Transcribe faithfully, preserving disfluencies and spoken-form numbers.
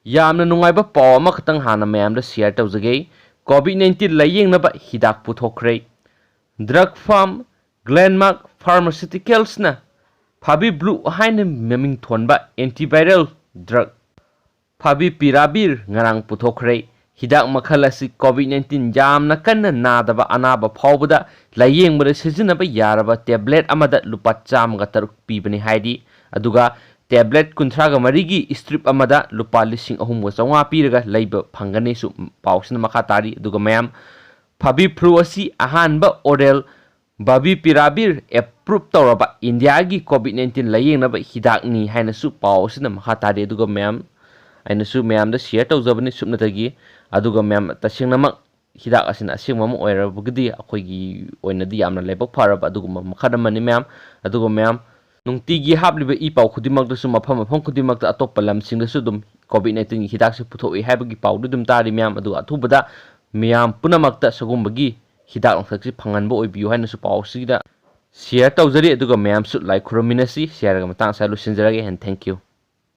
ꯌꯥꯝꯅ ꯅꯨꯡꯉꯥꯏꯕ ꯄꯥꯎ ꯑꯃꯈꯛꯇꯪ ꯍꯥꯟꯅ ꯃꯌꯥꯝꯗ ꯁꯤꯌꯔ ꯇꯧꯖꯒꯦ꯫ ꯀꯣꯚꯤꯗ ꯅꯥꯏꯟꯇꯤꯟ ꯂꯥꯌꯦꯡꯅꯕ ꯍꯤꯗꯥꯛ ꯄꯨꯊꯣꯛꯈ꯭ꯔꯦ꯫ ꯗ꯭ꯔꯒ ꯐꯥꯔꯝ ꯒ꯭ꯂꯦꯟꯃꯥꯔꯛ ꯐꯥꯔꯃꯥꯁꯤꯌꯨꯇꯤꯀꯦꯜꯁꯅ ꯐꯥꯕꯤ ꯕ꯭ꯂꯨ ꯍꯥꯏꯅ ꯃꯃꯤꯡ ꯊꯣꯟꯕ ꯑꯦꯟꯇꯤꯚꯥꯏꯔꯦꯜ ꯗ꯭ꯔꯒ ꯐꯥꯕꯤꯄꯤꯔꯥꯕꯤꯔ ꯉꯔꯥꯡ ꯄꯨꯊꯣꯛꯈ꯭ꯔꯦ꯫ ꯍꯤꯗꯥꯛ ꯃꯈꯜ ꯑꯁꯤ ꯀꯣꯚꯤꯗ ꯅꯥꯏꯟꯇꯤꯟ ꯌꯥꯝꯅ ꯀꯟꯅ ꯅꯥꯗꯕ ꯑꯅꯥꯕ ꯐꯥꯎꯕꯗ ꯂꯥꯌꯦꯡꯕꯗ ꯁꯤꯖꯤꯟꯅꯕ ꯌꯥꯔꯕ ꯇꯦꯕ꯭ꯂꯦꯠ ꯑꯃꯗ ꯂꯨꯄꯥ ꯆꯥꯝꯃꯒ ꯇꯔꯨꯛ ꯄꯤꯕꯅꯤ ꯍꯥꯏꯔꯤ꯫ ꯑꯗꯨꯒ ꯇꯦꯕ꯭ꯂꯦꯠ ꯀꯨꯟꯊ꯭ꯔꯥꯒ ꯃꯔꯤꯒꯤ ꯏꯁꯇ꯭ꯔꯤꯞ ꯑꯃꯗ ꯂꯨꯄꯥ ꯂꯤꯁꯤꯡ ꯑꯍꯨꯝꯒ ꯆꯥꯝꯃꯉꯥ ꯄꯤꯔꯒ ꯂꯩꯕ ꯐꯪꯒꯅꯤꯁꯨ ꯄꯥꯎꯁꯤꯅ ꯃꯈꯥ ꯇꯥꯔꯤ꯫ ꯑꯗꯨꯒ ꯃꯌꯥꯝ, ꯐꯥꯕꯤ ꯐ꯭ꯂꯨ ꯑꯁꯤ ꯑꯍꯥꯟꯕ ꯑꯣꯔꯦꯜ ꯕꯥꯕꯤꯄꯤꯔꯥꯕꯤꯔ ꯑꯦꯄ꯭ꯔꯨꯞ ꯇꯧꯔꯕ ꯏꯟꯗꯤꯌꯥꯒꯤ ꯀꯣꯚꯤꯗ ꯅꯥꯏꯟꯇꯤꯟ ꯂꯥꯌꯦꯡꯅꯕ ꯍꯤꯗꯥꯛꯅꯤ ꯍꯥꯏꯅꯁꯨ ꯄꯥꯎ ꯑꯁꯤꯅ ꯃꯈꯥ ꯇꯥꯔꯤ꯫ ꯑꯗꯨꯒ ꯃꯌꯥꯝ, ꯑꯩꯅꯁꯨ ꯃꯌꯥꯝꯗ ꯁꯤꯌꯔ ꯇꯧꯖꯕꯅꯤ ꯁꯨꯞꯅꯇꯒꯤ꯫ ꯑꯗꯨꯒ ꯃꯌꯥꯝ, ꯇꯁꯦꯡꯅꯃꯛ ꯍꯤꯗꯥꯛ ꯑꯁꯤꯅ ꯑꯁꯦꯡꯕ ꯑꯃ ꯑꯣꯏꯔꯕꯒꯗꯤ ꯑꯩꯈꯣꯏꯒꯤ ꯑꯣꯏꯅꯗꯤ ꯌꯥꯝꯅ ꯂꯥꯏꯕꯛ ꯐꯔꯕ ꯑꯗꯨꯒꯨꯝꯕ ꯃꯈꯜ ꯑꯃꯅꯤ ꯃꯌꯥꯝ꯫ ꯑꯗꯨꯒ ꯃꯌꯥꯝ, ꯅꯨꯡꯇꯤꯒꯤ ꯍꯥꯞꯂꯤꯕ ꯏ ꯄꯥꯎ ꯈꯨꯗꯤꯡꯃꯛꯇꯁꯨ ꯃꯐꯝ ꯃꯐꯝ ꯈꯨꯗꯤꯡꯃꯛꯇ ꯑꯇꯣꯞꯄ ꯂꯝꯁꯤꯡꯗꯁꯨ ꯑꯗꯨꯝ ꯀꯣꯚꯤꯗ ꯅꯥꯏꯟꯇꯤꯟꯒꯤ ꯍꯤꯗꯥꯛꯁꯦ ꯄꯨꯊꯣꯛꯏ ꯍꯥꯏꯕꯒꯤ ꯄꯥꯎꯗꯤ ꯑꯗꯨꯝ ꯇꯥꯔꯤ ꯃꯌꯥꯝ꯫ ꯑꯗꯨꯒ ꯑꯊꯨꯕꯗ ꯃꯤꯌꯥꯝ ꯄꯨꯝꯅꯃꯛꯇ ꯁꯤꯒꯨꯝꯕꯒꯤ ꯍꯤꯗꯥꯛ ꯂꯥꯡꯊꯛꯁꯤ ꯐꯪꯍꯟꯕ ꯑꯣꯏꯕꯤꯌꯨ ꯍꯥꯏꯅꯁꯨ ꯄꯥꯎꯁꯤꯗ ꯁꯤꯌꯔ ꯇꯧꯖꯔꯤ꯫ ꯑꯗꯨꯒ ꯃꯌꯥꯝꯁꯨ ꯂꯥꯏ ꯈꯨꯔꯨꯝꯃꯤꯟꯅꯁꯤ꯫ ꯁꯤꯌꯔꯒ ꯃꯇꯥꯡ ꯑꯁꯤꯗ ꯂꯣꯏꯁꯤꯟꯖꯔꯒꯦ, and thank you꯫